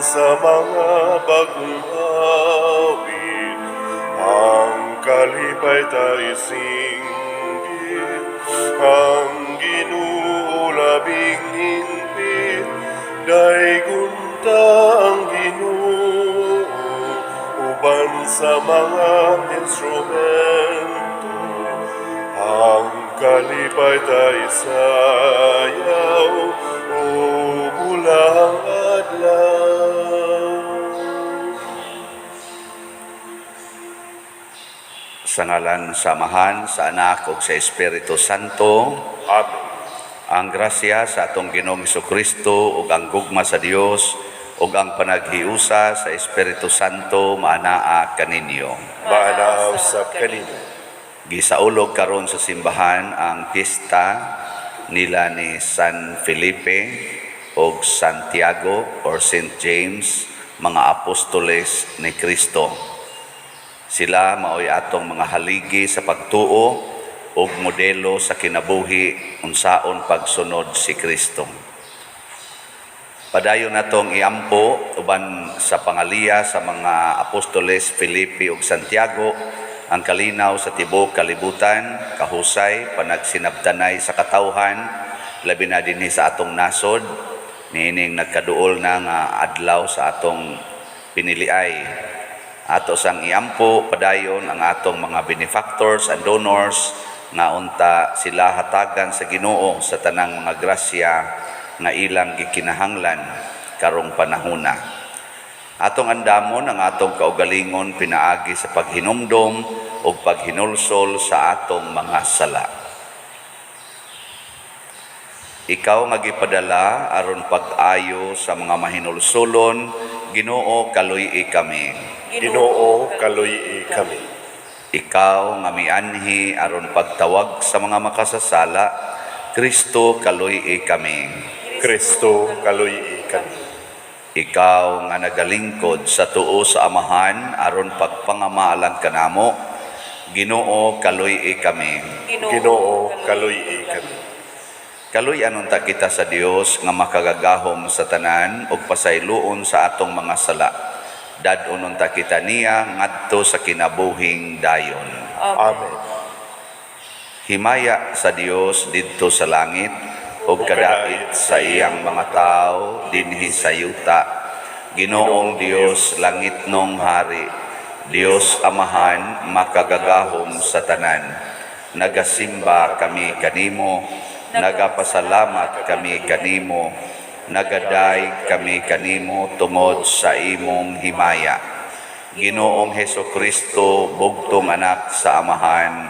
sa mga bagong awit. Ang kalipay ta isinggit, ang Ginoo labing hingpit, daygon ta ang Ginoo uban sa mga instrumento. Ang kalipay ta isayaw ug bulang adlaw. Sa ngalan sa Amahan, sa Anak ug sa Espiritu Santo. Amen. Ang grasya sa atong Ginoong Kristo ug ang gugma sa Dios ug ang panaghiusa sa Espiritu Santo maanaa kaninyo. Maanaa usab kanimo. Gisaulog karon sa simbahan ang piyesta nila ni San Felipe ug Santiago or Saint James, mga apostoles ni Kristo. Sila maoy atong mga haligi sa pagtuo ug modelo sa kinabuhi unsaon pagsunod si Kristo. Padayon natong iampo uban sa pangaliya sa mga apostoles Felipe ug Santiago ang kalinaw sa tibuok kalibutan, kahusay, panagsinabtanay sa katawhan, labi na dinhi sa atong nasod, niining nagkaduol na nga adlaw sa atong piniliay. Ato sang iampo padayon ang atong mga benefactors and donors nga unta sila hatagan sa Ginoo sa tanang mga grasya nga ilang gikinahanglan karong panahona. Atong andamon ang atong kaugalingon pinaagi sa paghinumdom ug paghinulsol sa atong mga sala. Ikaw nga gipadala aron pag-ayo sa mga mahinulsolon, Ginoo, kaluy-i kami. Ginoo, kaluy-i kami. Ikaw nga mianhi aron pagtawag sa mga makasasala, Kristo, kaluy-i kami. Kristo, kaluy-i kami. Ikaw nga nagalingkod sa tuo sa Amahan aron pagpangama alang kanamo, Ginoo, kaluy-i kami. Ginoo, kaluy-i kami. Kaluy-an unta kita sa Dios nga makagagahom sa tanan ug pasayloon sa atong mga sala. Dad-on unta kita niya ngadto sa kinabuhing dayon. Amen. Himaya sa Dios didto sa langit ug kadait sa iyang mga tawo dinhi sa yuta. Ginoong Dios, langitnong hari, Dios Amahan, makagagahom sa tanan. Nagasimba kami kanimo, nagapasalamat kami kanimo, nagadayeg kami kanimo tungod sa imong himaya. Ginoong Heso Kristo, bugtong anak sa Amahan,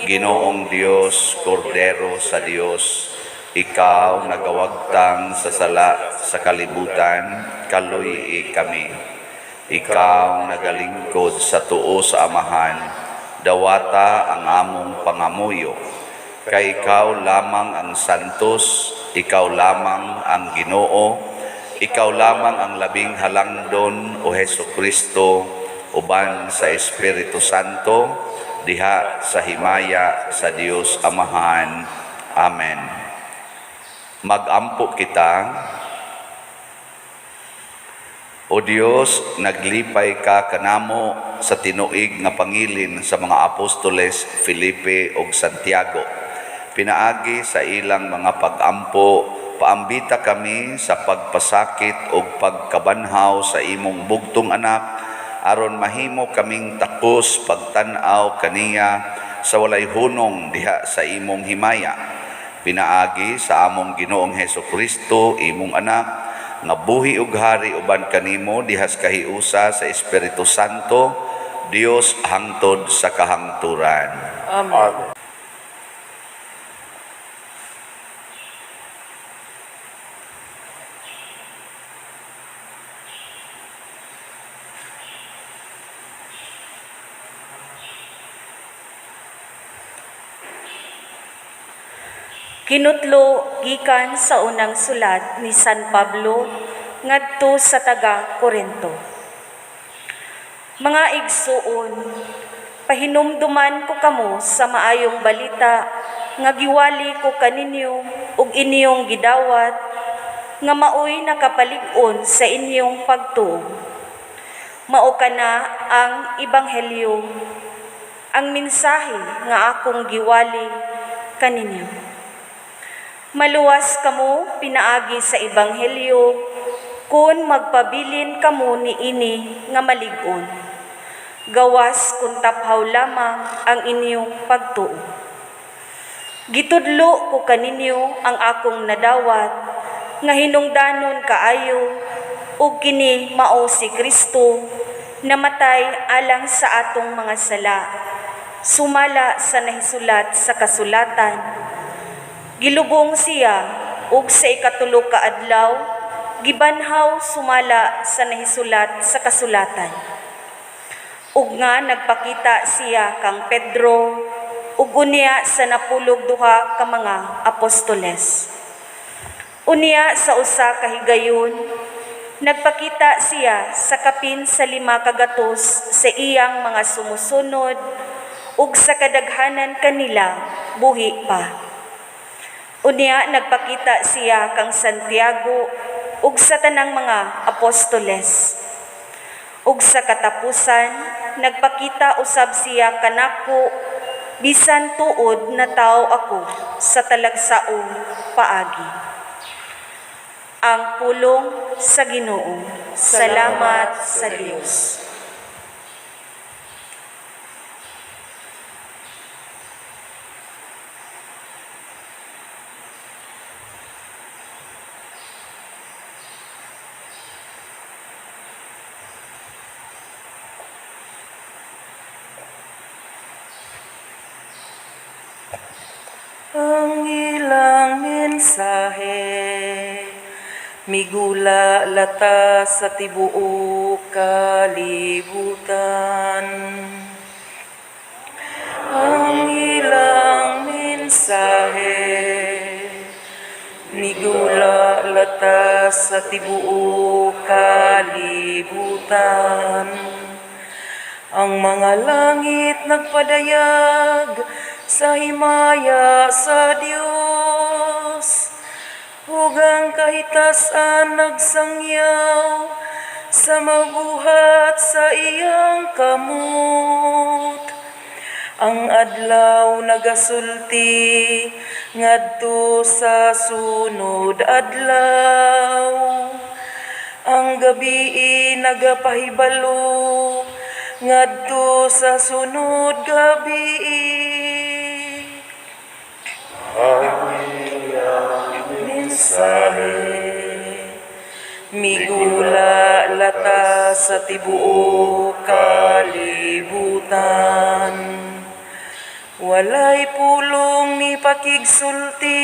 Ginoong Dios, Kordero sa Dios, ikaw nagawagtang sa sala sa kalibutan, kaluy-i kami. Ikaw nagalingkod sa tuo sa Amahan, dawata ang among pangamuyo. Kay ikaw lamang ang santos, ikaw lamang ang Ginoo, ikaw lamang ang labing halangdon, o Heso Kristo, uban sa Espiritu Santo, diha sa himaya sa Dios Amahan. Amen. Magampo kita. O Dios, naglipay ka kanamo sa tinuig nga pangilin sa mga apostoles Felipe ug Santiago. Pinaagi sa ilang mga pag-ampo, paambita kami sa pagpasakit ug pagkabanhaw sa imong bugtong anak aron mahimo kaming takos pagtan-aw kaniya sa walay hunong diha sa imong himaya. Pinaagi sa among Ginoong Heso Kristo, imong anak, nga buhi ug hari uban kanimo diha sa kahiusa sa Espiritu Santo, Dios hangtod sa kahangturan. Amen. Amen. Kinutlo gikan sa unang sulat ni San Pablo ngadto sa taga Korinto. Mga igsuon, pahinumduman ko kamo sa maayong balita nga giwali ko kaninyo ug inyong gidawat. nga maoy nakapalig-on sa inyong pagtuo. Mao kana ang ebanghelyo, ang mensahe nga akong giwali kaninyo. Maluwas kamo pinaagi sa ebanghelyo kung magpabilin kamo niini nga malig-on. Gawas kung taphaw lamang ang inyong pagtuo. Gitudlo ko kaninyo ang akong nadawat nga hinungdanon kaayo, ug kini mao si Kristo, namatay alang sa atong mga sala sumala sa nahisulat sa kasulatan. Gilubong siya ug sa ikatulo ka adlaw gibanhaw sumala sa nahisulat sa kasulatan. Ug nga nagpakita siya kang Pedro ug unya sa 12 ka mga apostoles. Unya sa usa ka higayon nagpakita siya sa kapin sa 500 sa iyang mga sumusunod, ug sa kadaghanan kanila buhi pa. Unya nagpakita siya kang Santiago ug sa tanang mga apostoles. Ug sa katapusan nagpakita usab siya kanako, bisan tuod na tawo ako sa talagsaong paagi. Ang pulong sa Ginoo. Salamat sa Dios. Ang ilang mensahe migula lata sa tibuok kalibutan. Ang ilang mensahe migula lata sa tibuok kalibutan. Ang mga langit nagpadayag sa himaya sa Dios, ug ang kahitasan nagsangyaw sa mabuhat sa iyang kamot. Ang adlaw nagasulti ngadto sa sunod adlaw. Ang gabii nagapahibalo ngadto sa sunod gabii. Ang iyang Mensahe migula lata sa tibuok kalibutan. Walay pulong ni pakigsulti,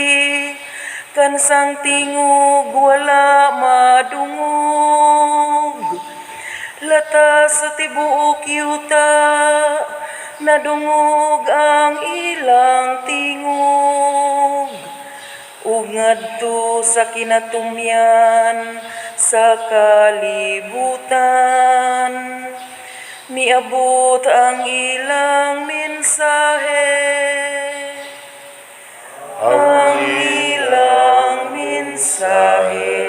kansang tingog wala madungog. Lata sa tibuok yuta, nadungog ang ilang tingog. Ug ngadto sa kinatumyan sa kalibutan, miabot ang ilang mensahe. Ang ilang mensahe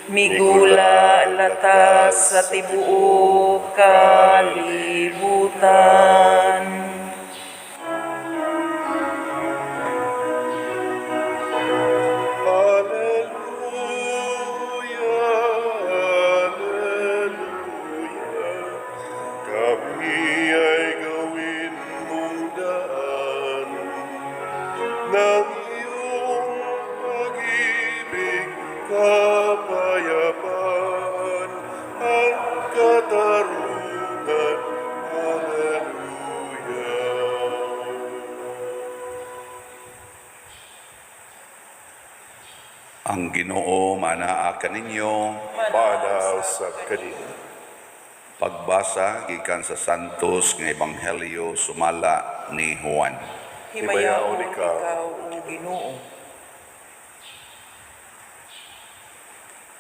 migula lata sa tibuok kalibutan. Alleluia, Alleluia, kami ay gawin mong daan ng iyong pag-ibig, kapayapaan at katarungan. Alleluia. Ang Ginoo manaa kaninyo. Maanaa usab kanimo. Pagbasa gikan sa Santos nga Ebanghelyo sumala ni Juan. Himayaon Himayaon ikaw, ikaw, o Ginoo.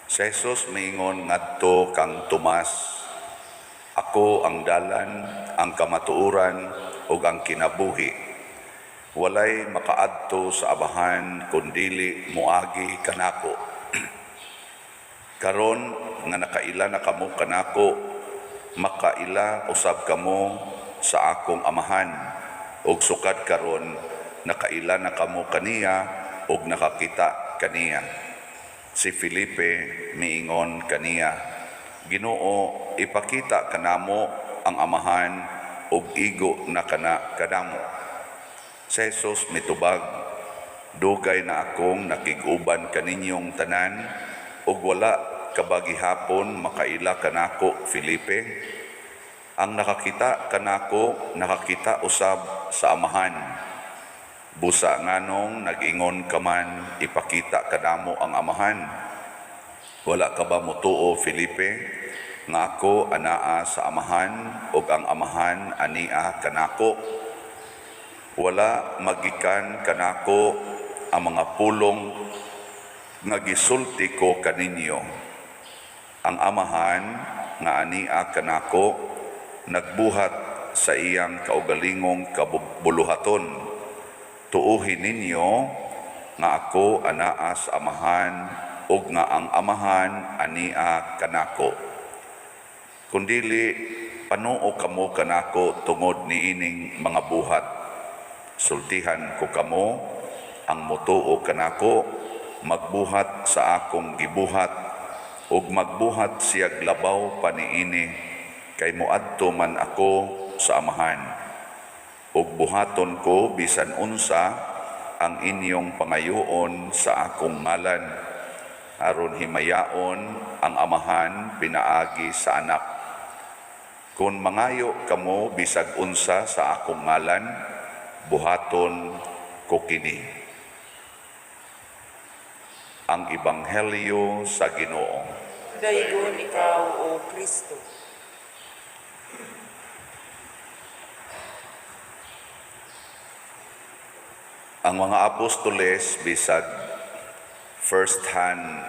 Si Jesus miingon ngadto kang Tomas, "Ako ang dalan, ang kamatuoran ug ang kinabuhi. Walay makaadto sa Amahan kun dili moagi kanako. Karon nga nakaila na kamo kanako, makaila usab kamo sa akong Amahan. Ug sukad karon nakaila na kamo kaniya ug nakakita kaniya. Si Felipe miingon kaniya, "Ginoo, ipakita kanamo ang Amahan ug igo na kana kanamo." Si Jesus mitubag, "Dugay na akong nakig-uban kaninyong tanan ug wala ka ba gihapon makaila kanako, Felipe? Ang nakakita kanako, nakakita usab sa Amahan. Busa nganong nag-ingon ka man, 'Ipakita kanamo ang Amahan'? Wala ka ba motuo, Felipe, nga ako anaa sa Amahan ug ang Amahan ania kanako? Wala magikan kanako ang mga pulong nga gisulti ko kaninyo. Ang Amahan nga ania kanako nagbuhat sa iyang kaugalingong kabuluhaton. Tuuhi ninyo nga ako anaa sa Amahan ug nga ang Amahan ania kanako. Kun dili, panuo kamo kanako tungod niining mga buhat. Sultihan ko kamo, ang motuo kanako magbuhat sa akong gibuhat ug magbuhat siyag labaw pa niini, kay moadto man ako sa Amahan. Ug buhaton ko bisan unsa ang inyong pangayoon sa akong ngalan, aron himayaon ang Amahan pinaagi sa Anak. Kung mangayo kamo bisag unsa sa akong ngalan, buhaton ko kini. Ang Ebanghelyo sa Ginoo. Daygon ikaw, O Kristo. Ang mga apostoles, bisag first hand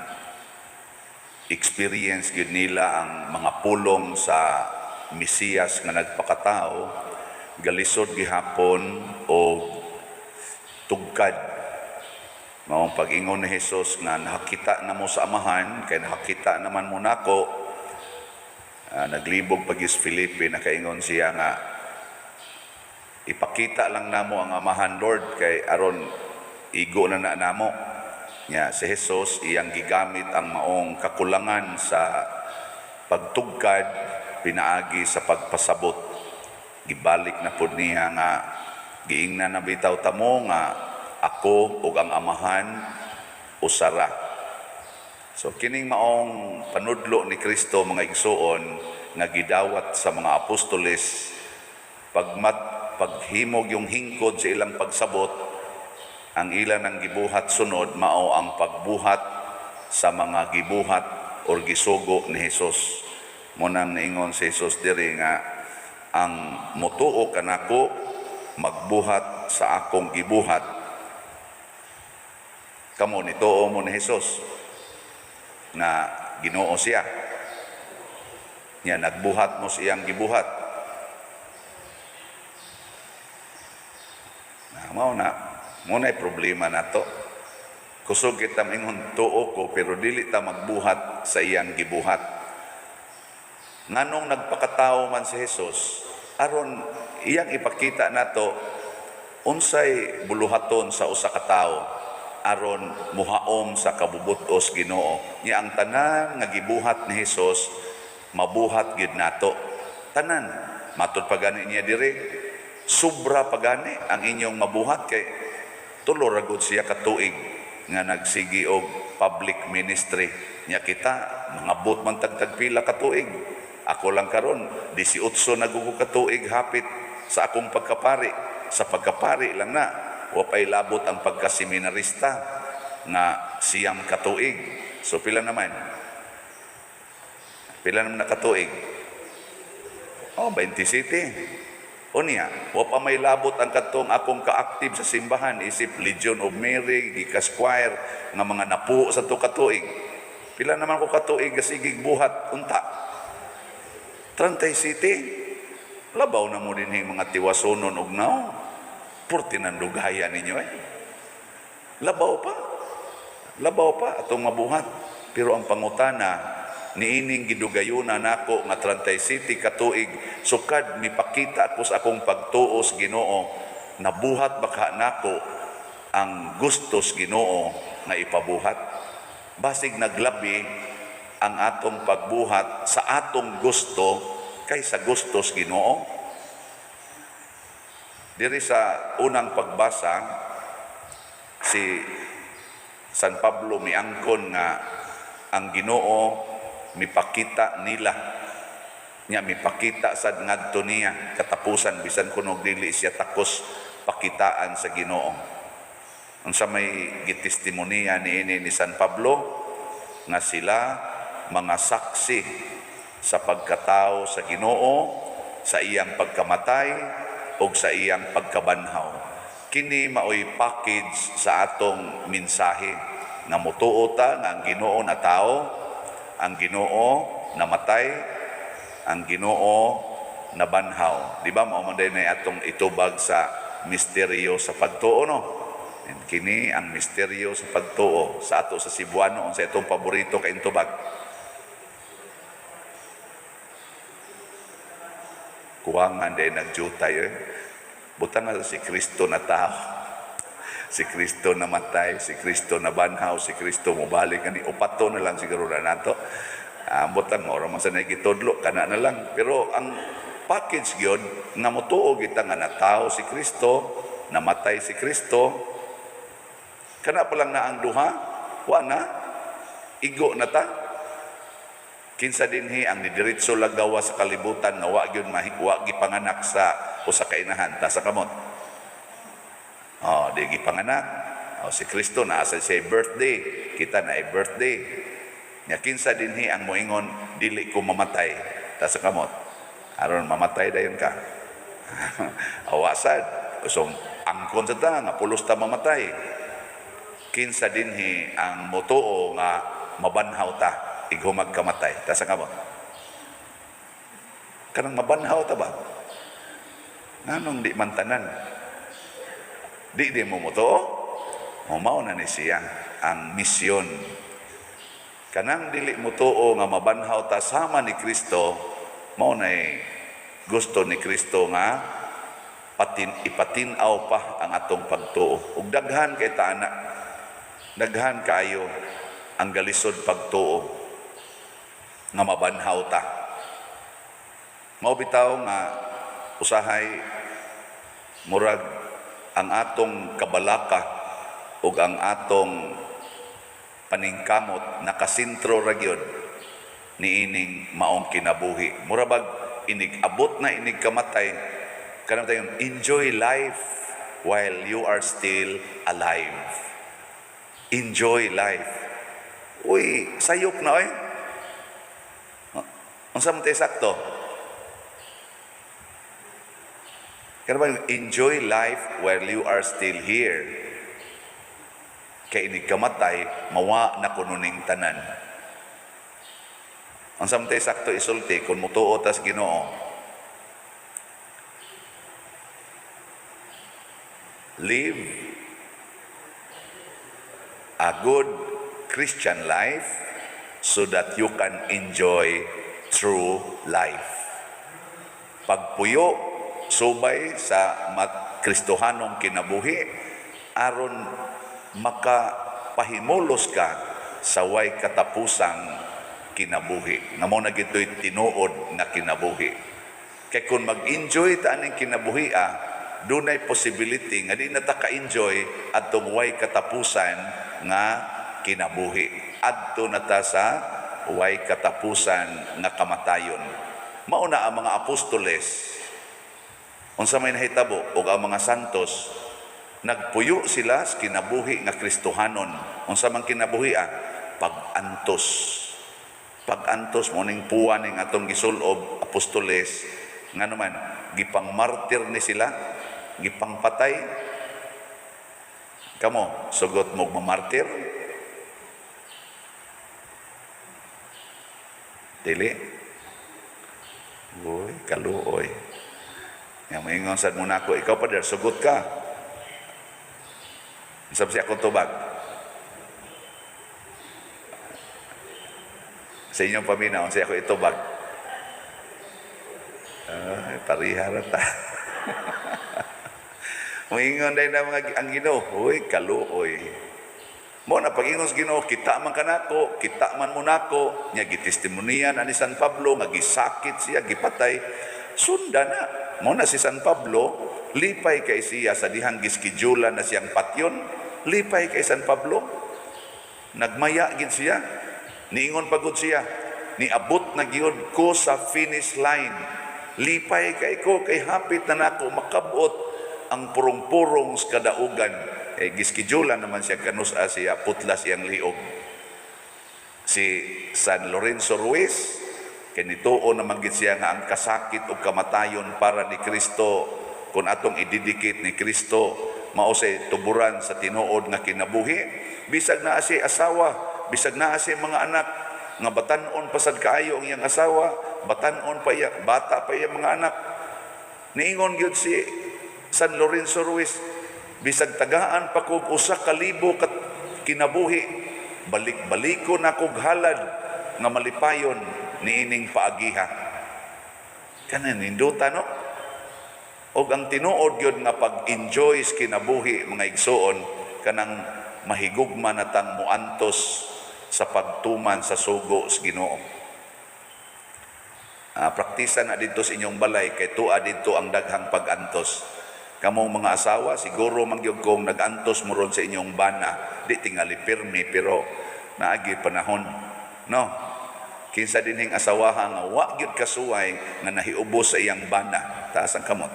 experience gyud nila ang mga pulong sa Mesiyas nga nagpakatao, galisod gihapon og tugkad. Maong pag-ingon ni Jesus nga nakakita na mo sa Amahan, kay nakakita naman mo nako. Naglibog pag is Felipe, nakaingon siya nga ipakita lang namo ang Amahan, Lord, kay aron igo na na namo. Nya si Jesus iyang gigamit ang maong kakulangan sa pagtugkad pinaagi sa pagpasabot. Gibalik na pud niya nga giingnan na bitaw tamo nga ako ug ang Amahan usara. So kining maong panudlo ni Kristo, mga igsuon, nga gidawat sa mga apostoles, pagmat paghimog yung hingkod sa ilang pagsabot, ang ilan ang gibuhat sunod mao ang pagbuhat sa mga gibuhat or gisugo ni Hesus. Munang niingon si Hesus diri nga ang motuo kanako magbuhat sa akong gibuhat. Kamo nituo mo ni Hesus na Ginoo siya. Nya nagbuhat mo sa iyang gibuhat. Na mao na, mo na'y problema nato. Kusog kita mingon tuo ko pero dili ta magbuhat sa iyang gibuhat. Nganong nagpakatao man si Hesus, aron iyang ipakita nato unsay buluhaton sa usa ka tawo aron muhaom sa kabubut-os Ginoo. Nya ang tanan nga gibuhat ni Hesus mabuhat gyud nato. Tanan matud pa gani niya diri, sobra pa gani ang inyong mabuhat kay tulo ra gud siya ka tuig nga nagsigi og public ministry. Nya kita mangabot man tagtag pila ka tuig. Ako lang karon 18 na gugo ka tuig hapit sa akong pagkapari. Sa pagkapari lang na, wa pay labot ang pagkaseminarista nga 9 ka tuig. So pila naman? Pila naman na katuig? Oh, 27. O niya, wa pa may labot ang kadtong akong ka-active sa simbahan, isip Legion of Mary, Gikas Choir, nga mga napuo sa to katuig. Pila naman ko katuig gasigig buhat unta? 37. Labaw na mo din yung mga tiwasonon og nao. Purti ng dugaya ninyo eh. Labaw pa. Labaw pa atong mabuhat. Pero ang pangutana, niining gidugayuna nako nga 37 ka tuig sukad mipakita ako sa akong pagtuo sa Ginoo, nabuhat baka nako ang gustos Ginoo nga ipabuhat? Basig naglabi ang atong pagbuhat sa atong gusto kaysa gustos Ginoo. Diri sa unang pagbasa, si San Pablo miangkon nga ang Ginoo mipakita nila nya, mipakita sad ngadto niya katapusan, bisan kuno dili siya takos pakitaan sa Ginoo. Unsa may gitestimonya niini ni San Pablo? Nga sila mga saksi sa pagkatao sa Ginoo, sa iyang pagkamatay ug sa iyang pagkabanhaw. Kini maoy package sa atong mensahe nga motuo ta nga ang Ginoo na tao, ang Ginoo namatay, ang Ginoo nabanhaw. Di ba mao man diay na atong itubag sa misteryo sa pagtuo, no? And kini ang misteryo sa pagtuo sa ato sa Cebuano. Unsa itong paborito kay tubag? Kuwangan day nagjutay eh. Butang nga si Kristo na tao, si Kristo namatay, si Kristo nabanhaw, si Kristo mobalik. Ani upato na lang siguro na nato. Ambot lang, mao ra man sa gitudlo, kana na lang. Pero ang package gyud nga motuo kita nga natawo si Kristo, namatay si Kristo, kana pa lang na ang duha, wa na, igo na ta. Kinsa dinhi ang nidiretso lagawa sa kalibutan nga wa gyud wa gipanganak sa usa ka inahan? Ta sa kamot. Oh, di gipanganak. Oh, si Kristo naa sa siya birthday, kita na ay birthday. Nya kinsa dinhi ang moingon dili ko mamatay? Ta sa kamot. Aron mamatay dayon ka. Awasad. So angkon sa ta nga pulos ta mamatay. Kinsa dinhi ang motuo nga mabanhaw ta ighumag kamatay? Ta sa kamot. Kanang mabanhaw ta ba? Nganong di man tanan? Di di mo motuo? Mao na ni siya ang misyon. Kanang dili motuo nga mabanhaw ta sama ni Kristo, mao nay gusto ni Kristo nga ipatin-aw pa ang atong pagtuo. Ug daghan kay ta ana, daghan kaayo ang galisod pagtuo nga mabanhaw ta. Mao bitaw nga usahay murag ang atong kabalaka ug ang atong paningkamot nakasentro ra gyud niining maong kinabuhi. Mura bag inig abot na inig kamatay, kanang tayon enjoy life while you are still alive. Enjoy life. Uy, sayop na oy. Unsa man tay sakto? Kana ba enjoy life while you are still here? Kay inig kamatay, mawa na kuno ning tanan. Unsa man tay sakto isulti kung motuo tas Ginoo? Live a good Christian life so that you can enjoy true life. Pagpuyo subay sa Kristohanong kinabuhi aron makapahimulos ka sa way katapusang kinabuhi. Nga mo na gito'y tinuod nga kinabuhi. Kay kung mag-enjoy ta aning kinabuhi, dunay possibility nga di na ta ka-enjoy adtong way katapusan nga kinabuhi. Adto na ta sa way katapusan nga kamatayon. Mauna ang mga apostoles, unsa may nahitabo og ang mga santos, nagpuyo sila sa kinabuhi nga Kristohanon. Unsa man kinabuhi, pag-antos. Pag-antos mo ning puwa ning atong gisulob apostoles, ngano man gipangmartir ni sila, gipangpatay. Kamo sugot mo mamartir? Dili. Uy, kaluoy. Nga moingon sad mo nako, ikaw pa der sugot ka. Unsa si akong tubag? Sa inyong paminaw, unsa ako itubag? Ay, pariha ra ta. Moingon dahil na mga ang Ginoo, uy, kaluoy. Mo na pag-ingon sa Ginoo, kita man kanako, kita man mo nako, nya gitestimoniyan ani San Pablo nga gisakit siya, gipatay. Sunda na. Mo na si San Pablo, lipay kay siya sa dihang giskedyulan na siyang patyon, lipay kay San Pablo. Nagmaya gid siya. Niingon pagod siya, niabot na gyud ko sa finish line. Lipay kay ko kay hapit na nako makabot ang purong-purong sa kadaugan. Eh, giskedyulan naman siya kanusa siya putlas iyang liog. Si San Lorenzo Ruiz, kinituo naman gid siya nga ang kasakit o kamatayon para ni Kristo, kung atong i-dedicate ni Kristo, mao say tuburan sa tinuod nga kinabuhi. Bisag naa siya asawa, bisag naa siya mga anak, nga batan-on pasad kaayo ang iyang asawa, batan-on pa iya, bata pa iya mga anak. Niingon gyud si San Lorenzo Ruiz, bisag tagaan pa kog 1,000 ka kinabuhi, balik-baliko na kog halad nga malipayon niining paagiha. Kanan ninduta, no? Og ang tinuod gyud nga pag-enjoy sa kinabuhi, mga igsuon, kanang mahigugma na tang muantos sa pagtuman sa sugo sa Ginoo. Praktisa na dito sa inyong balay kay tuwa dito ang daghang pag-antos. Kamong mga asawa, siguro man gyud kung nag-antos mo ron sa inyong bana, di tingali pirmi pero naagi panahon, no? Kinsa dinhing asawaha nga wa gyud kasuway nga nahiubos sa iyang bana, taas ang kamot.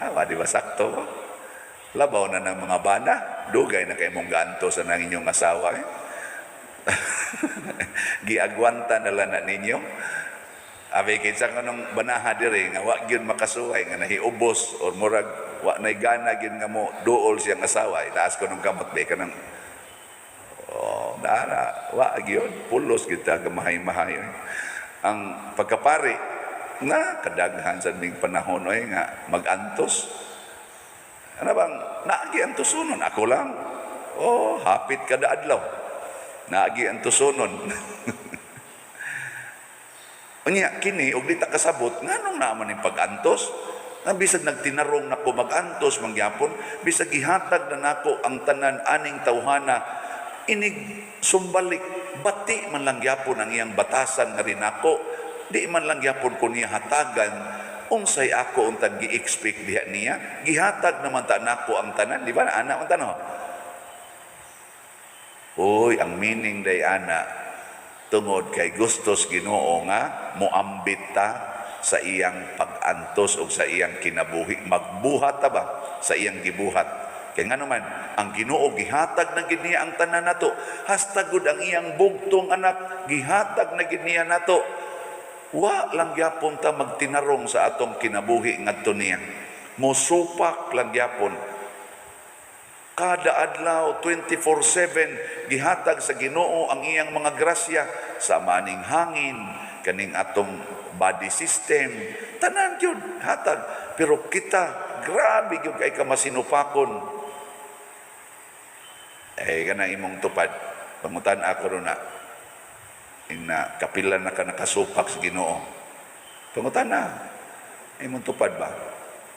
Wa di ba sakto ba? Labaw na ng mga bana, dugay na kay mong gaantos sa nang inyong asawa. Giagwanta na lang na ninyo. Abi kinsa kanong banaha diri nga wa gyud makasuway nga nahiubos or murag wa nay gana gyud nga mo duol siyang asawa, itaas ko nung kamot ba kanang oh, dara wa gyud pulos gyud ta kamahay-mahay. Ang pagkapari na kadaghan sa ning panahon oy nga magantos. Ano bang naagi ang tusunon ako lang? Oh, hapit kada adlaw. Naagi ang tusunon. Unya kini og di ta kasabot nganong naa man ning pag-antos? Nga bisag nagtinarong nako mag-antos mangyapon, bisag gihatag na nako ang tanan aning tawhana, inig sumbalik bati man lang gyapon ang iyang batasan nga rinako, di man lang gyapon ko niya hatagan unsay ako untang gi-expect diha niya, gihatag naman ta nako ang tanan, di ba ana man tano? Uy, ang meaning day ana, tungod kay gustos Ginoo nga moambit ta sa iyang pag-antos o sa iyang kinabuhi, magbuhat ta ba sa iyang gibuhat. Kay ngano man ang Ginoo gihatag na gid niya ang tanan nato, hasta gud ang iyang bugtong anak gihatag na gid niya nato. Wa lang gyapon ta magtinarong sa atong kinabuhi ngadto niya. Mosupak lang gyapon. Kada adlaw 24/7 gihatag sa Ginoo ang iyang mga grasya sa maning hangin, kaning atong body system, tanan gyud hatag. Pero kita grabe gyud kay ka masinupakon. Eh kana imong tupad, pangutan ako ron na ing na kapila na ka nakasupak sa Ginoo. Pangutan na imong tupad ba?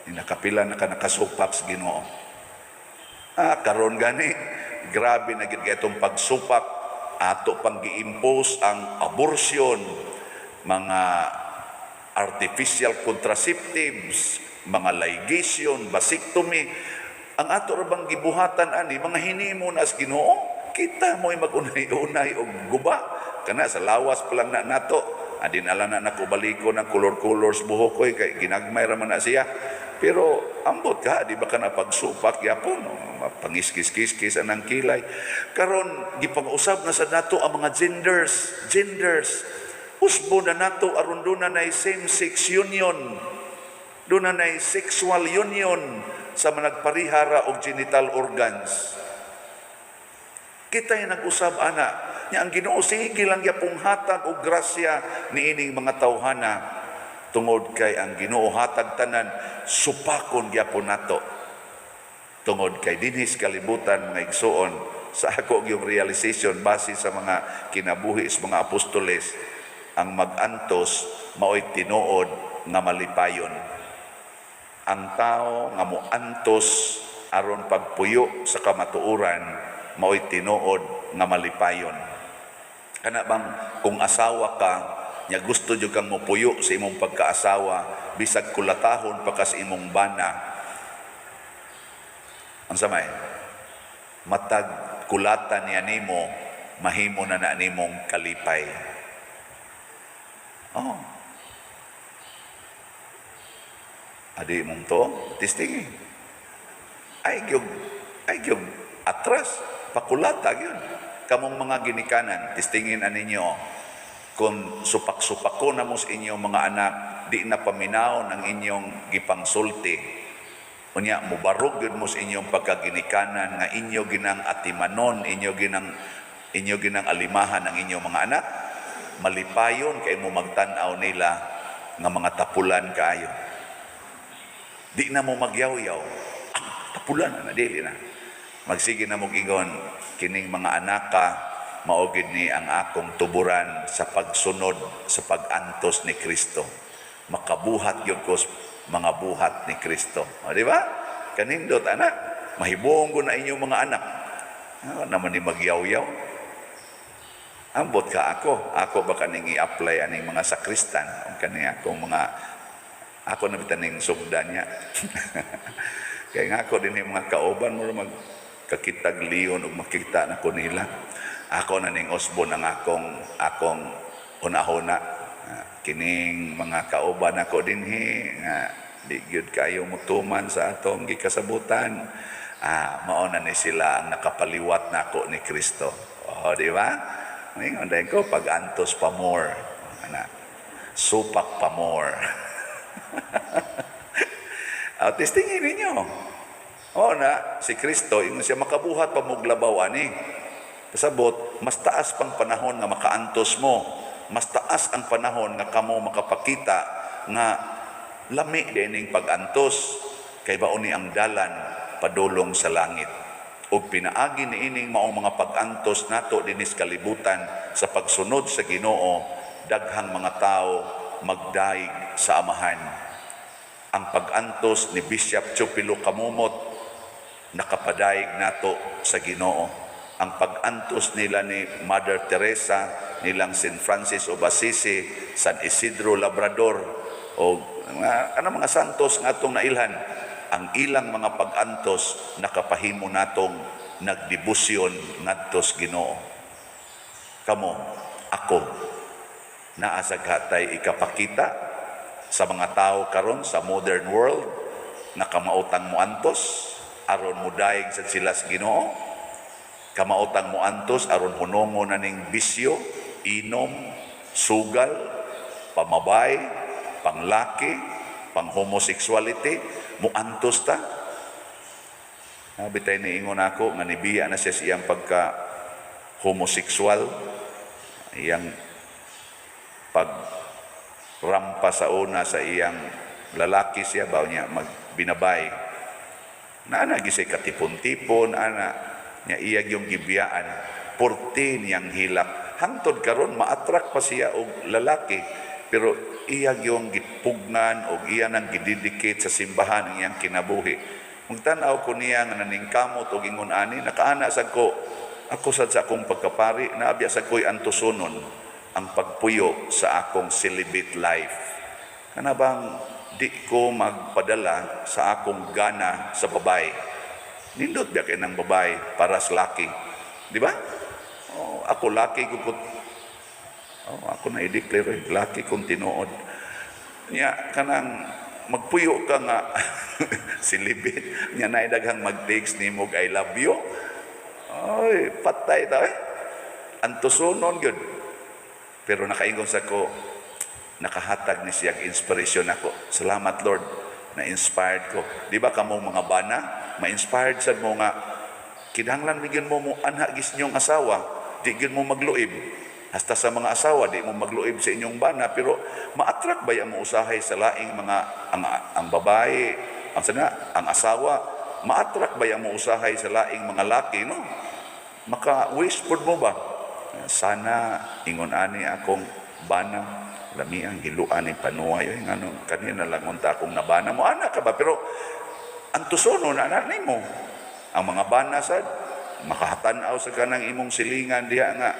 Ing nakapila na ka nakasupak sa Ginoo. Karon gani grabe na gid kay itong pagsupak, ato pang gi-impose ang abortion, mga artificial contraceptives, mga ligation, vasectomy. Ang ato ra bang gibuhatan ani mga hinimo na sa Ginoo? Kita mo'y magunay-unay og guba kana sa lawas pa lang na nato. Adin ala na nako baliko ng color-colors buhok ko kay ginagmay ra man na siya. Pero ambot ka, di ba ka na pagsupak yapon, no? Pangiskis-kiskis anang kilay. Karon gipang-usab na sa nato ang mga genders. Usbo na nato aron doon na same-sex union, doon na sexual union sa mga nagparihara og genital organs. Kita yung nag-usab ana, nya ang Ginoo sige lang gyapong hatag og grasya niining mga tawhana, tungod kay ang Ginoo hatag tanan. Supakon gyapon nato. Tungod kay dinhi sa kalibutan, mga igsuon, sa ako yung realization base sa mga kinabuhi sa mga apostoles, ang magantos maoy tinuod nga malipayon. Ang tao nga moantos aron pagpuyo sa kamatuoran, maoy tinuod nga malipayon. Kana bang kung asawa ka nya gusto jud kang mopuyo sa imong pagkaasawa, bisag kulatahon pa ka sa imong bana, unsa may matag kulata niya nimo, mahimo na na nimong kalipay. Oh. Adi mong to, testing eh. Ay gyud atras, pakulata gyud. Kamong mga ginikanan, testingin ninyo kung supak-supako na mo sa inyong mga anak, di na paminawon ang inyong gipangsulti. Unya, mubarog yun mo sa inyong pagkaginikanan nga inyo ginang atimanon, inyo ginang alimahan ang inyong mga anak, malipayon kay mo magtan-aw nila nga mga tapulan kaayo. Di na mo magyaw-yaw. Ah, tapulan na, dili na. Magsige na mo ingon, "Kining mga anak ka, mao gid ni ang akong tuburan sa pagsunod sa pag-antos ni Kristo. Makabuhat gyud ko sa mga buhat ni Kristo." O, di ba? Kanindot, anak. Mahibong ko na inyong mga anak. Ah, naman ni magyaw-yaw. Ambot ka ako. Ako ba kaning i-apply aning mga sakristan? O kani akong mga ako na bitaning sugda niya. Kaya nga ako din yung mga kauban mo mag kakitag leon ug makita na ko nila. Ako na ning usbon ang akong unahuna. Ah, kining mga kauban ako dinhi nga di gyud kayo mutuman sa atong gikasabutan. Ah, mao na ni sila ang nakapaliwat nako ni Kristo. Oh, di ba? Ingon din ko pag-antos pa more. Ana. Supak pa more. Ah, testingin ninyo. O na, si Kristo, ingon siya, "Makabuhat pa mo'g labaw ani." Pasabot, mas taas pang panahon nga makaantos mo. Mas taas ang panahon nga kamo makapakita nga lami dining pag-antos kay mao ni ang dalan padulong sa langit. Ug pinaagi niining maong mga pag-antos nato dinis kalibutan sa pagsunod sa Ginoo, daghang mga tao magdaig sa Amahan. Ang pag-antos ni Bishop Chupilo Camomot nakapadaig nato sa Ginoo. Ang pag-antos nila ni Mother Teresa, nilang St. Francis of Assisi, San Isidro Labrador, o mga, ano, mga santos nga atong nailhan, ang ilang mga pag-antos nakapahimo natong nagdebosyon ngadto sa Ginoo. Kamo, ako, naa sa hatay ikapakita sa mga tao karon sa modern world na kamautang moantos aron mudaig sa sila sa Ginoo, kamautang moantos aron hunongon na ning bisyo, inom, sugal, pamabay, panglaki, pang homosexuality, muantos ta. Bitay niingon ako nga nibiya na siya sa iyang pagka homosexual, iyang pag rampa sa una sa iyang lalaki siya ba niya magbinabay. Naana gisay katipon-tipon ana niya, iyag yung gibiyaan purti niyang hilak. Hangtod karon ma-attract pa siya og lalaki, pero iya yung gipugnan og iya nang gidedicate sa simbahan ang iyang kinabuhi. Magtan-aw ko niya nga naningkamot og ingon ani, nakaana sad ko, ako sad sa akong pagkapari, naabya sad ko'y antusonon ang pagpuyo sa akong celibate life. Kana bang di ko magpadala sa akong gana sa babae. Nindot biya kay ng babae para sa laki. Di ba? Oh, ako laki ko po. Oh, ako na i-declare eh, laki kong tinuod. Nya kanang magpuyo ka nga celibate nya na daghang mag-text nimo, "I love you." Ay, patay ta eh. Antusonon gyud. Pero nakaingon sa ko, nakahatag ni siya inspiration ako. Salamat, Lord, na inspired ko. Di ba kamong mga bana, ma-inspired sad mo nga kinahanglan gyud mo mo anha gis inyong asawa, di gyud mo magluib. Hasta sa mga asawa, di mo magluib sa inyong bana, pero ma-attract ba mo usahay sa laing mga, ang babae, ang sana, ang asawa, ma-attract ba mo usahay sa laing mga laki, no? Maka-wish pod mo ba? Sana, ingon ani akong bana, lami ang giluan ni panuay, oy, ngano, kanina lang unta akong nabana mo, ana ka ba? Pero, ang tusono na anak nimo. Ang mga bana sad, makahatan-aw sa kanang imong silingan diha nga,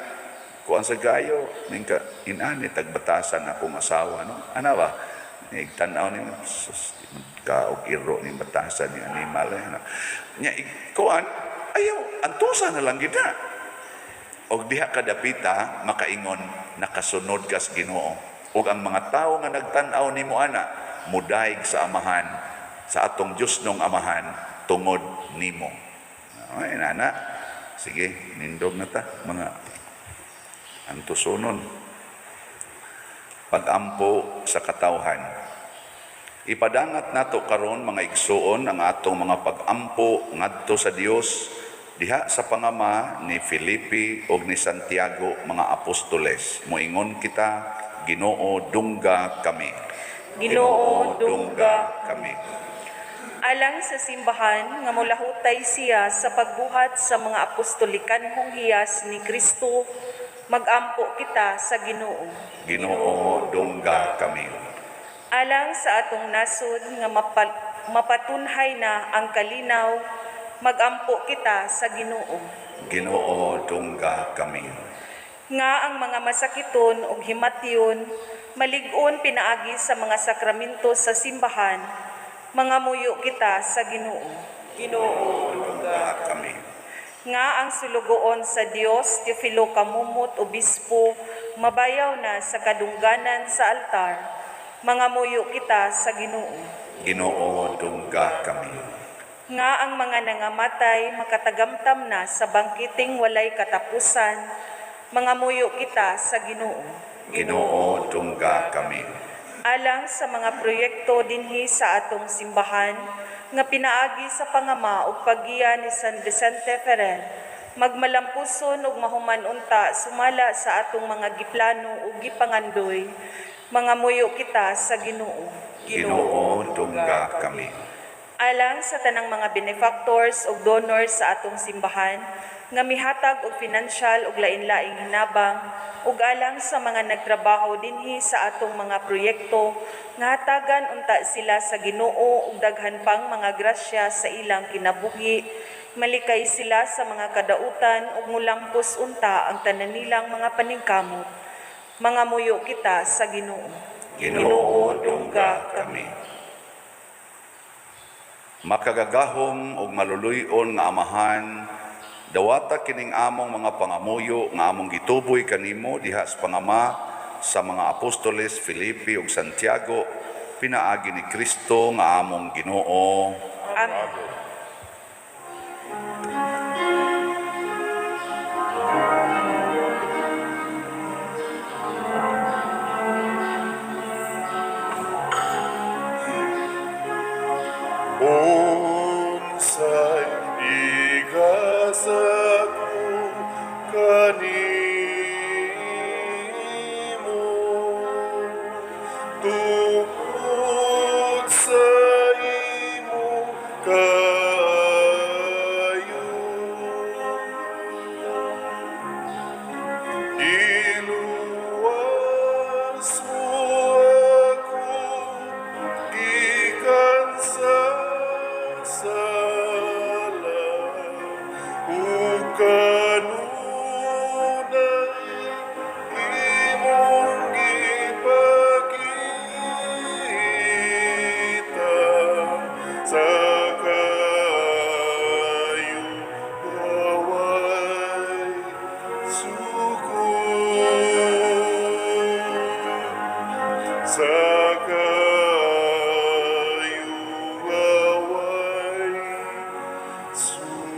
kuan sa gayo, ningka inani tagbatasan akong asawa, no? Ana ba? Igtan-aw ni sus, ka og iro ni batasan ni animal eh, ano. Nya kuan ayaw antusa na lang gid na. Og diha kadapita makaingon nakasunod ka sa Ginoo. Ug ang mga tawo nga nagtan-aw nimo ana mudaig sa amahan, sa atong Dios nong amahan tungod nimo. Ay nana, sige nindog na ta mga antusonon. Pag-ampo sa katawhan. Ipadangat nato karon mga igsuon ang atong mga pag-ampo ngadto sa Dios diha sa pangama ni Felipe ug ni Santiago mga apostoles. Moingon kita, Ginoo dungga kami. Ginoo dungga kami. Alang sa simbahan nga molahutay siya sa pagbuhat sa mga apostolikanhong hiyas ni Kristo, magampo kita sa Ginoo. Ginoo dungga kami. Alang sa atong nasod nga mapatunhay na ang kalinaw, magampo kita sa Ginoo. Ginoo dungga kami. Nga ang mga masakiton ug himatyon malig-on pinaagi sa mga sakramento sa simbahan, mangamuyo kita sa Ginoo. Ginoo dungga kami. Nga ang sulugoon sa Dios, Teofilo Camomot, Obispo, mabayaw na sa kadungganan sa altar, mangamuyo kita sa Ginoo. Ginoo dungga kami. Nga ang mga nangamatay makatagamtam na sa bangkiting walay katapusan, mangamuyo kita sa Ginoo. Ginoo dungga kami. Alang sa mga proyekto dinhi sa atong simbahan nga pinaagi sa pangama ug paggiya ni San Vicente Ferrer, magmalampuson ug mahuman unta sumala sa atong mga giplano ug gipangandoy, mangamuyo kita sa Ginoo. Ginoo dungga kami. Alang sa tanang mga benefactors ug donors sa atong simbahan nga mihatag og financial ug lain-laing hinabang, ug alang sa mga nagtrabaho dinhi sa atong mga proyekto nga hatagan unta sila sa Ginoo ug daghan pang mga grasya sa ilang kinabuhi, malikay sila sa mga kadautan ug mulampos unta ang tanan nilang mga paningkamot. Mangamuyo kita sa Ginoo. Ginoo dungga kami. Makagagahom ug maluluy-on nga Amahan, dawata kining among mga pangamuyo nga among gituboy kanimo diha sa pangama sa mga apostoles Felipe ug Santiago, pinaagi ni Kristo nga among Ginoo. Amen. Unsay ikasako kanimo tungod sa imong kaayo, iluwas mo ako gikan sa sala ug kanunay imong gipakita sa kaayo walay sukod, sa kaayo walay sukod.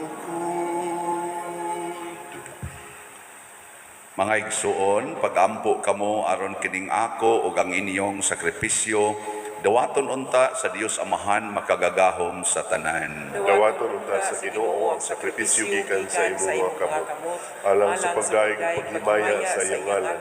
Mga igsuon, pagampo kamo aron kining ako ug ang inyong sakripisyo Dawaton unta sa Dios Amahan makagagahom sa tanan. Dawaton unta sa Ginoo ang sakripisyo gikan sa imong mga kamot, alang sa pagdayeg ug paghimaya sa iyang ngalan,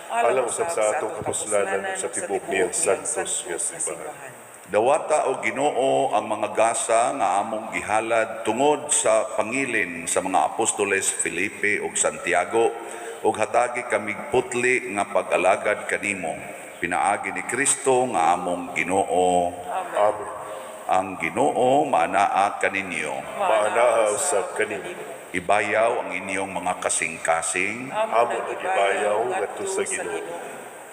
alang usab sa atong kapuslanan ug sa tibuok niyang santos nga simbahan. Dawata o Ginoo ang mga gasa nga among gihalad tungod sa pangilin sa mga apostoles Felipe ug Santiago ug hatagi kamig putli nga pag-alagad kanimo pinaagi ni Kristo nga among Ginoo. Amen. Ang Ginoo maanaa kaninyo. Maanaa usab kanimo. Ibayaw ang inyong mga kasing-kasing. Amo ang gibayaw ngadto sa Ginoo.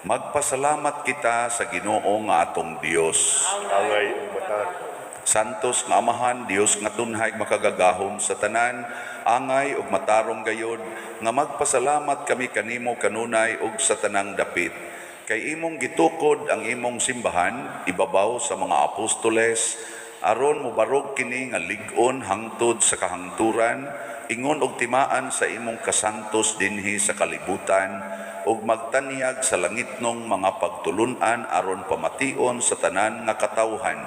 Magpasalamat kita sa Ginoo nga atong Dios. Angay ug matarong. Santos nga Amahan, Dios nga tunhay makagagahom sa tanan, angay ug matarong gayod nga magpasalamat kami kanimo kanunay ug sa tanang dapit. Kay imong gitukod ang imong simbahan ibabaw sa mga apostoles aron mobarog kini nga lig-on hangtod sa kahangturan, ingon og timaan sa imong kasantos dinhi sa kalibutan ug magtanyag sa langitnong mga pagtulun-an aron pamation sa tanan nga katawhan.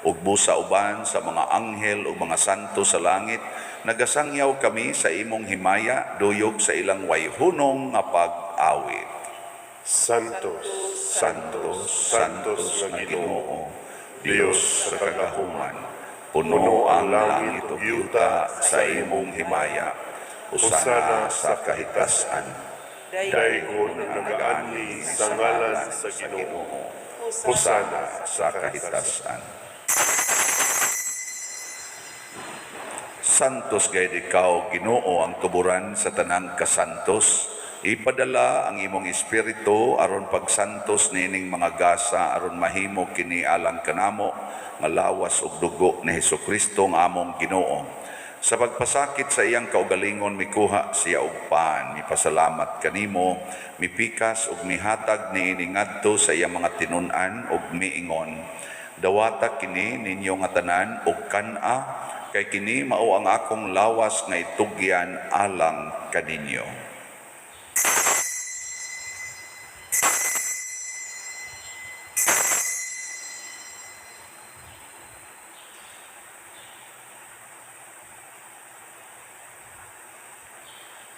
Ug busa uban sa mga anghel ug mga santo sa langit, nagasangyaw kami sa imong himaya duyog sa ilang wayhunong nga pag-awit. Santos, Santos, Santos Santos nga nga Ginoo, Ginoo, Dios sa kagahuman, puno ang langit ug yuta sa imong himaya. Hosana sa kahitasan. Daygon ang nagaanhi sa ngalan sa Ginoo. Hosana sa kahitasan. Santos gayud ikaw, Ginoo, ang tuburan sa tanang kasantos. Ipadala ang imong espiritu aron pagsantos niining mga gasa aron mahimo kini alang kanamo nga lawas ug dugo ni Hesukristo nga among Ginoo. Sa pagpasakit sa iyang kaugalingon mikuha siya og pan, mipasalamat kanimo, mipikas ug mihatag niini ngadto sa iyang mga tinun-an ug miingon. Dawata kini ninyo nga tanan ug kan-a, kay kini mao ang akong lawas nga itugyan alang kaninyo.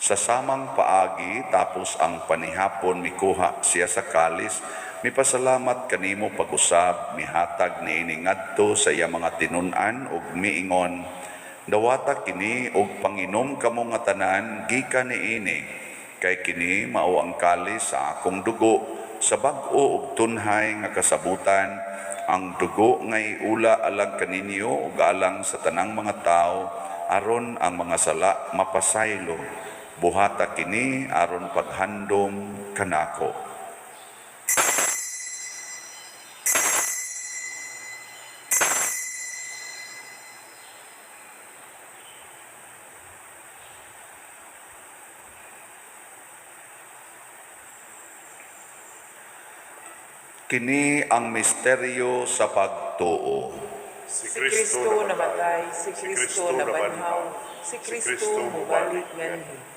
Sa samang paagi, tapos ang panihapon, mikuha siya sa kalis, mipasalamat kanimo pag-usab, mihatag niini ngadto sa iya mga tinun-an ug miingon, dawata kini og panginom kamo nga tanan gikan niini, kay kini mao ang kalis sa akong dugo, sa bag-o ug tunhay nga kasabutan, ang dugo nga iula alang kaninyo ug alang sa tanang mga tawo, aron ang mga sala mapasaylo. Buhata kini aron paghandom kanako. Kini ang misteryo sa pagtuo. Si Si Kristo namatay, si Kristo nabanhaw, si Kristo mubalik nganhi.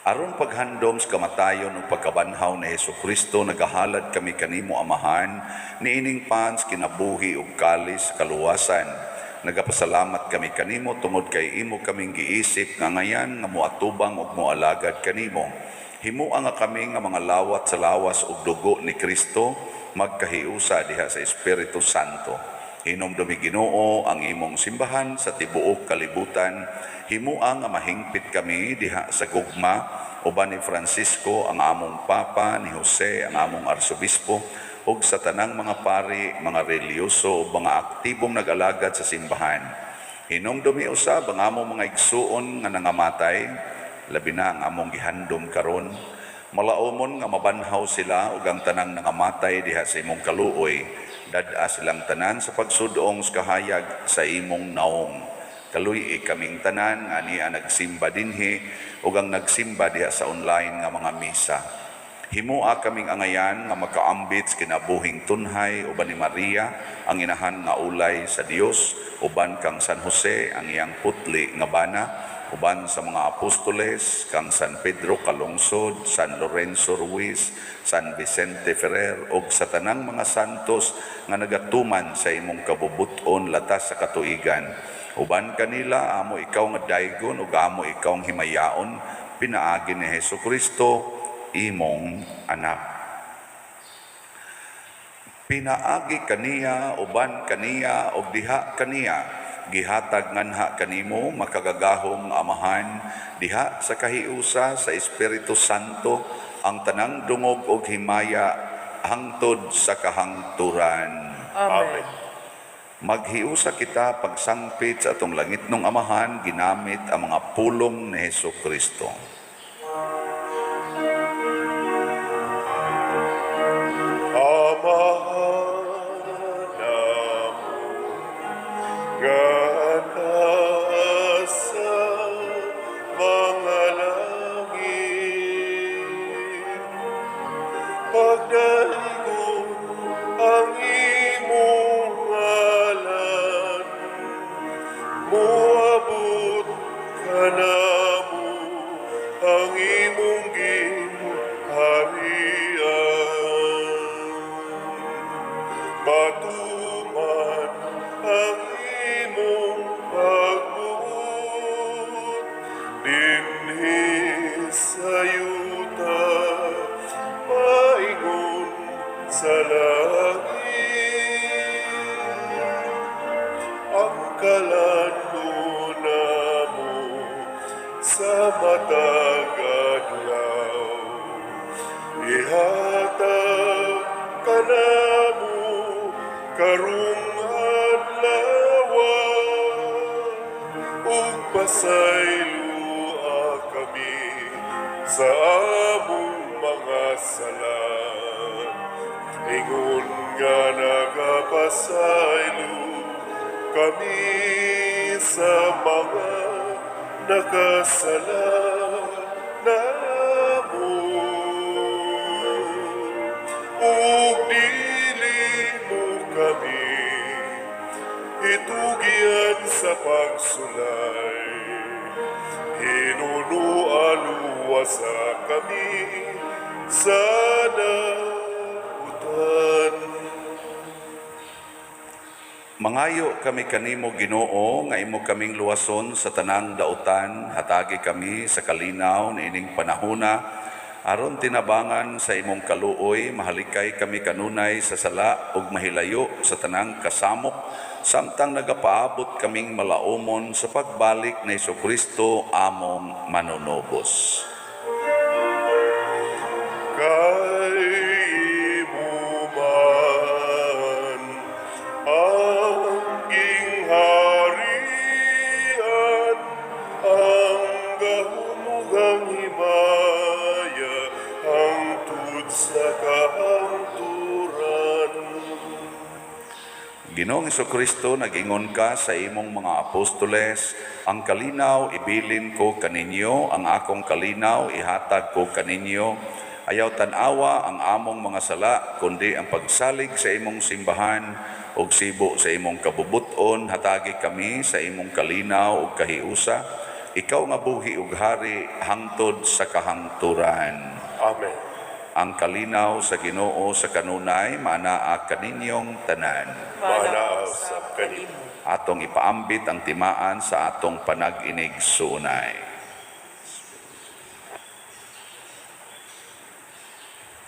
Aron paghandom sa kamatayon ug pagkabanhaw ni Hesukristo, nagahalad kami kanimo Amahan, niining pans kinabuhi ug kalis kaluwasan. Nagapasalamat kami kanimo tungod kay imo kaming giisip nga ngayan nga moatubang ug moalagad kanimo. Himua nga kami nga mga lawat sa lawas ug dugo ni Kristo magkahiusa diha sa Espiritu Santo. Hinumdumi Ginoo ang imong simbahan sa tibuok kalibutan. Himua nga mahingpit kami diha sa gugma uban ni Francisco ang among Papa, ni Jose ang among Arsobispo, ug sa tanang mga pari, mga relihiyoso ug mga aktibong nag-alagad sa simbahan. Hinumdumi usab ang among mga igsuon nga nangamatay, labi na ang among gihandom karon. Malaumon nga mabanhaw sila ug ang tanang nangamatay diha sa imong kaluoy. Dad-a silang tanan sa pagsudong sa kahayag sa imong naong. Kaluy-i kaming tanan nga niya nagsimba dinhi ug ang nagsimba diha sa online nga mga misa. Himua kaming angayan nga makaambit sa kinabuhing tunhay uban ni Maria, ang inahan nga ulay sa Dios, uban kang San Jose ang iyang putli nga bana, uban sa mga apostoles kang San Pedro Calungsod, San Lorenzo Ruiz, San Vicente Ferrer ug sa tanang mga santos nga nagatuman sa imong kabubut-on latas sa katuigan. Uban kanila amo ikaw nga daygon ug amo ikaw ang himayaon pinaagi ni Hesus Kristo imong anak. Pinaagi kaniya, uban kaniya, ug diha kaniya, gihatag nganha kanimo makagagahom nga Amahan, diha sa kahiusa sa Espiritu Santo, ang tanang dungog ug himaya hangtod sa kahangturan. Amen. Maghiusa kita pagsangpit sa atong langitnong Amahan ginamit ang mga pulong ni Hesus Kristo. Amahan namo nga nasa mga langit, pagdaygon ang imong ngalan, moabot kanamo ang imong gingharian. Matuman ang imong pagbuot dinhi sa yuta maingon sa langit. Ang kalan-on namo sa matag adlaw ihatag kanamo karong adlaw, ug pasayloa kami sa among mga sala, ingon nga nagapasaylo kami sa mga nakasala namo, ug dili mo kami itugyan sa pagsulay, hinunoa luwasa kami sa dautan. Mangayo kami kanimo, Ginoo, nga imo kaming luwason sa tanang dautan, hatagi kami sa kalinaw niining panahona aron tinabangan sa imong kaluoy mahalikay kami kanunay sa sala ug mahilayo sa tanang kasamok samtang nagapaabot kaming malaumon sa pagbalik ni Kristo among manunubos. Kay imo man ang gingharian, ang gahom ug ang himaya, hangtod sa kahangturan. Ginoong Kristo, nag-ingon ka sa imong mga apostoles, "Ang kalinaw ibilin ko kaninyo, ang akong kalinaw ihatag ko kaninyo. Ayaw tan-awa ang among mga sala, kundi ang pagsalig sa imong simbahan ug sibo sa imong kabubuton, hatagi kami sa imong kalinaw ug kahiusa. Ikaw nga buhi ug hari hangtod sa kahangturan." Amen. Ang kalinaw sa Ginoo sa kanunay maanaa kaninyong tanan. Maanaa usab kanimo. Atong ipaambit ang timaan sa atong panag-inig suunay.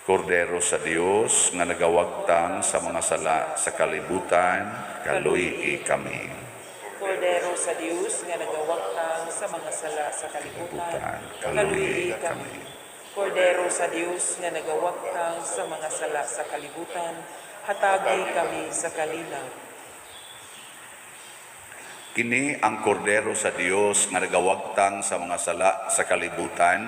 Kordero sa Dios nga nagawagtang sa mga sala sa kalibutan, kaluy-i kami. Kordero sa Dios nga nagawagtang sa mga sala sa kalibutan, kaluy-i kaluy-i kami. Kordero sa Dios nga nagawagtang sa mga sala sa kalibutan, hatagi kami sa kalinaw. Kini ang kordero sa Dios nga nagawagtang sa mga sala sa kalibutan,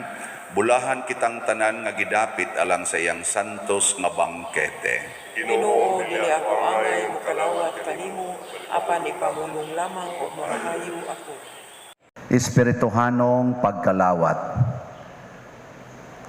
bulahan kitang tanan nga gidapit alang sa iyang santos nga bangkete. Ginoo, dili ako angay mokalawat kanimo, apan ipamulong lamang ug mamaayo ako. Espirituhanong pagkalawat.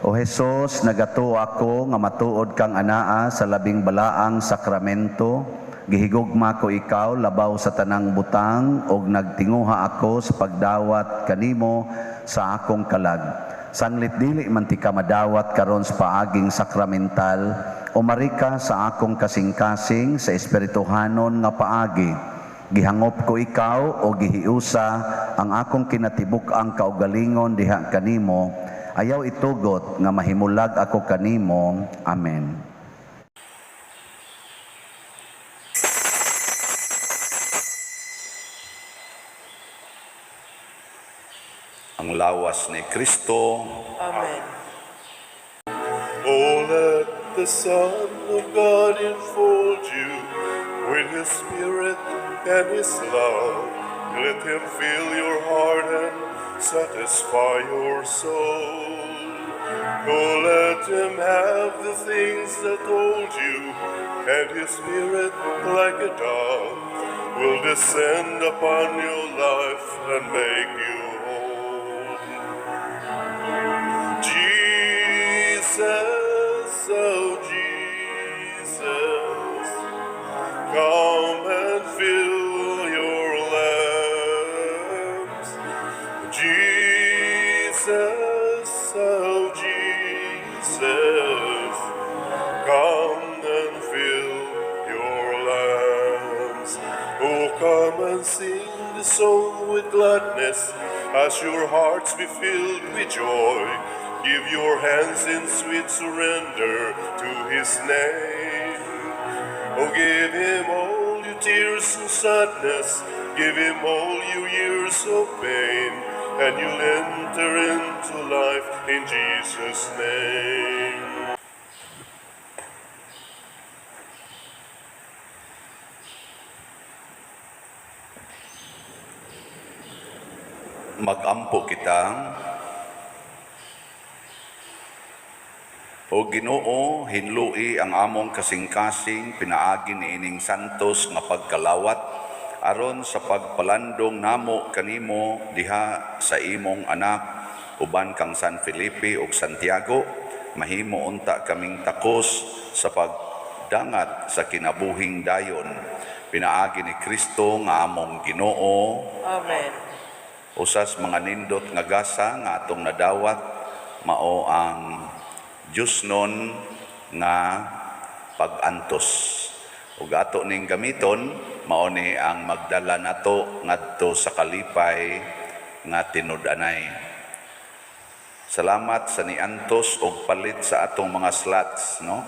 O Hesus, nagatuo ako nga matuod kang anaa sa labing balaang sakramento. Gihigugma ko ikaw labaw sa tanang butang ug nagtinguha ako sa pagdawat kanimo sa akong kalag. Sanglit dili man tika madawat karon sa paaging sakramental, umari ka sa akong kasing-kasing sa espirituhanon nga paagi. Gihangop ko ikaw o gihiusa ang akong kinatibuk-ang kaugalingon diha kanimo. Ayaw itugot nga mahimulag ako kanimo. Amen. Ang lawas ni Kristo. Amen. Oh, let the Son of God enfold you with His Spirit and His love. Let Him fill your heart and satisfy your soul. Oh, let Him have the things that hold you, and His Spirit, like a dove, will descend upon your life and make you whole. Jesus, oh Jesus, come and fill your lamps. Jesus, oh Jesus, come and fill your lamps. Oh, come and sing the song with gladness as your hearts be filled with joy. Give your hands in sweet surrender to His name. Oh, give Him all your tears and sadness. Give Him all your years of pain, and you'll enter into life in Jesus' name. Magampo kita. O Ginoo, hinlui ang among kasing-kasing pinaagi niining santos nga pagkalawat aron sa pagpalandong namo kanimo diha sa imong anak uban kang San Felipe ug Santiago, mahimo unta kaming takos sa pagdangat sa kinabuhing dayon pinaagi ni Kristo nga among Ginoo. Amen. Usas mga nindot nga gasa nga atong nadawat mao ang Diyosnon nga pag-antos. Ug ato ning gamiton mao ni ang magdala nato ngadto sa kalipay nga tinud-anay. Salamat sa niantos og palit sa atong mga slots, no?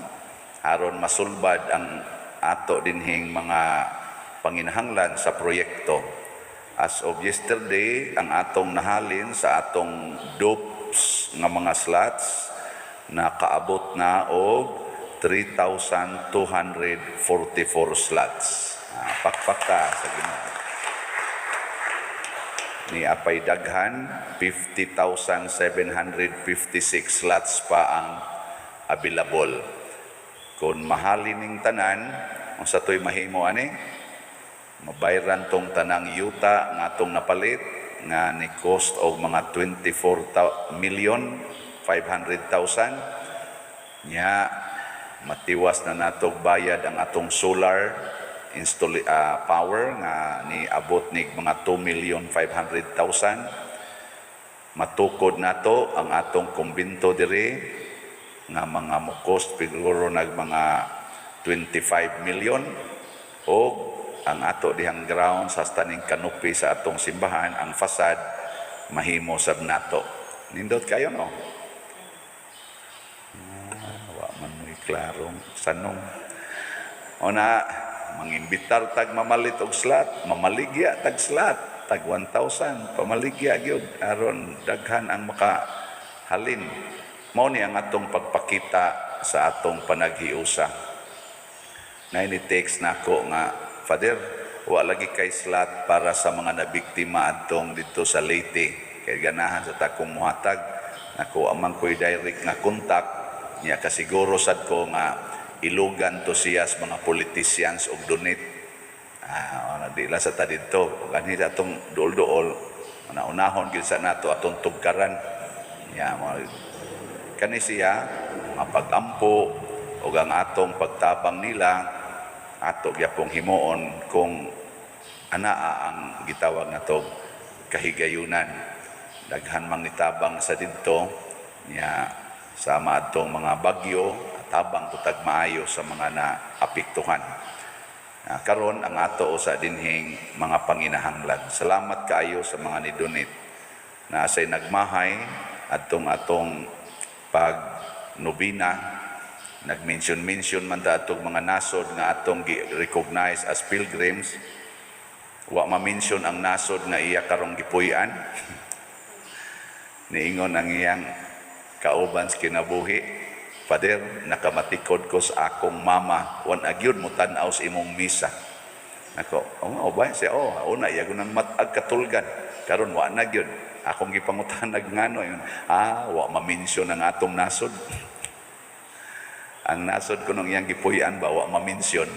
Aron masulbad ang ato dinhing mga panginahanglan sa proyekto. As of yesterday, ang atong nahalin sa atong dupes nga mga slots nakaabot na og 3,244 slots. Pakpak ta sa Ginoo. Ni apay daghan, 50,756 slots pa ang available. Kung mahalin ning tanan, unsa to'y mahimo ani? Mabayran tong tanang yuta nga atong napalit nga ni cost og mga 24,500,000. Nya matiwas na natog bayad ang atong solar power nga niabot nig mga 2,500,000. Matukod nato ang atong kumbinto diri nga mga mo-cost siguro nag mga 25 million, og ang ato dihang ground sa taning canopy sa atong simbahan, ang facade mahimo sab nato. Nindot kayo, no? Wa man mo'y klarong sanong. O na, mangimbitar tag mamalit og slot, mamaligya tag slot, tag 1,000, pamaligya gyud aron daghan ang makahalin. Mao ni ang atong pagpakita sa atong panaghiusa. Na ini text nako nga, Father, wa lagi kay slot para sa mga nabiktima adtong didto sa Leyte. Kay ganahan sa takong muhatag, nako amang ko'y direct nga contact niya, kasiguro sad ko nga ilugan to siya sa mga politicians og donate. Di lang sa ta didto. Gani sa atong duol-duol, naunahon gyud sa nato atong tugkaran. Ya, mga Kani siya ang pagampo ug ang atong pagtabang nila ato gyapong himuon kung anaa ang gitawag nato kahigayunan. Daghan mang nitabang sa didto niya sama atong mga bagyo, tabang putag maayo sa mga naapektuhan. Karon ang ato usa dinhing mga panginahanglan. Salamat kaayo sa mga ni-donate. Na say nagmahay adtong atong pag nobina, nag-mention-mention man ta atong mga nasod nga atong gi-recognize as pilgrims. Wa ma-mention ang nasod nga iya karong gipuy-an. Niingon ang iyang kauban sa kinabuhi, "Pader, nakamatikod ko sa akong mama, wan agyud mo tan-aw sa imong misa." Nako, oh, oh ba siya, oh, una iya ko nang matag katulgan. Karon wa na gyud. Akong gipangutan ngano yun. Ah, wa ma-mention ang atong nasod. Ang nasod ko nung iyang gipuy-an ba, wa ma-mention.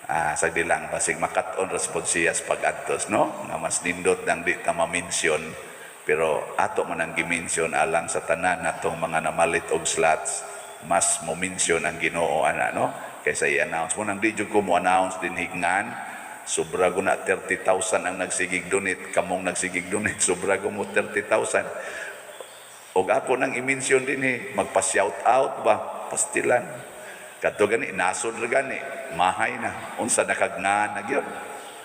Ah, sagdi lang, basig makat-on responsiyas pag-adtos, no? Nga mas nindot nang di ta ma-mention. Pero ato man ang gi-mention alang sa tanan natong mga namalit og slots, mas mo mention ang Ginoo ana, no? Kaysa i-announce mo nang di jud ko mo announce din hignan. Sobra ko na 30,000 ang nagsigig donate, kamong nagsigig donate, sobra ko mo 30,000. Og ako nang i-mention din eh, magpa-shout out ba, pastilan. Kadto gani, nasod ra gani, mahay na, unsa nakagna na gyud.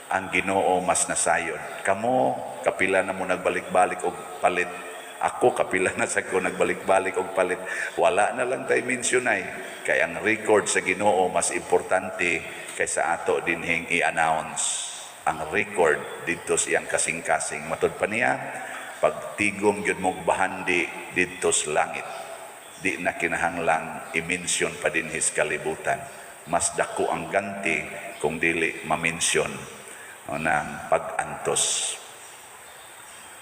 Ang Ginoo mas nasayod. Kamo, kapila na mo nagbalik-balik og palit. Ako, kapila na sa ko nagbalik-balik og palit. Wala na lang tay mention ay. Kay ang record sa Ginoo mas importante kaysa ato dinhing i-announce. Ang record didto sa iyang kasing-kasing. Matud pa niya, pagtigom gyud mong bahandi didto sa langit. Di na kinahanglang i-mention pa dinhi sa kalibutan. Mas dako ang ganti kung dili ma-mention ng pag-antos.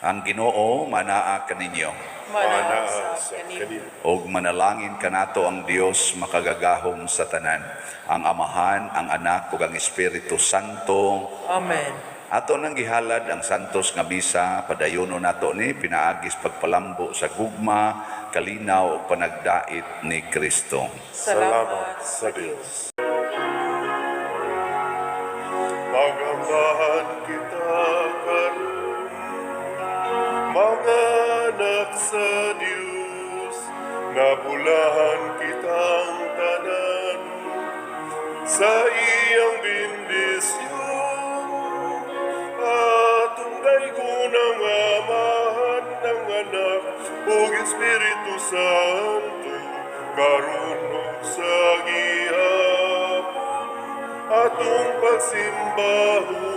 Ang Ginoo manaa kaninyo. Manaa Manaa sa kanimo. kanimo. Og manalangin kanato ang Dios makagagahom sa tanan, ang Amahan, ang Anak ug ang Espiritu Santo. Amen. Ato nang gihalad ang santos nga misa, padayono nato ni pinaagis pagpalambo sa gugma, kalinaw ug panagdait ni Kristo. Salamat sa Dios. Magambahan kita karon, mga anak sa Dios, nabulahan kitang tanan sa iyang bendisyon. Atong daygon ang Amahan, ang Anak, ug Espiritu Santo, karon ug sa gihapon atong pagsimbahon.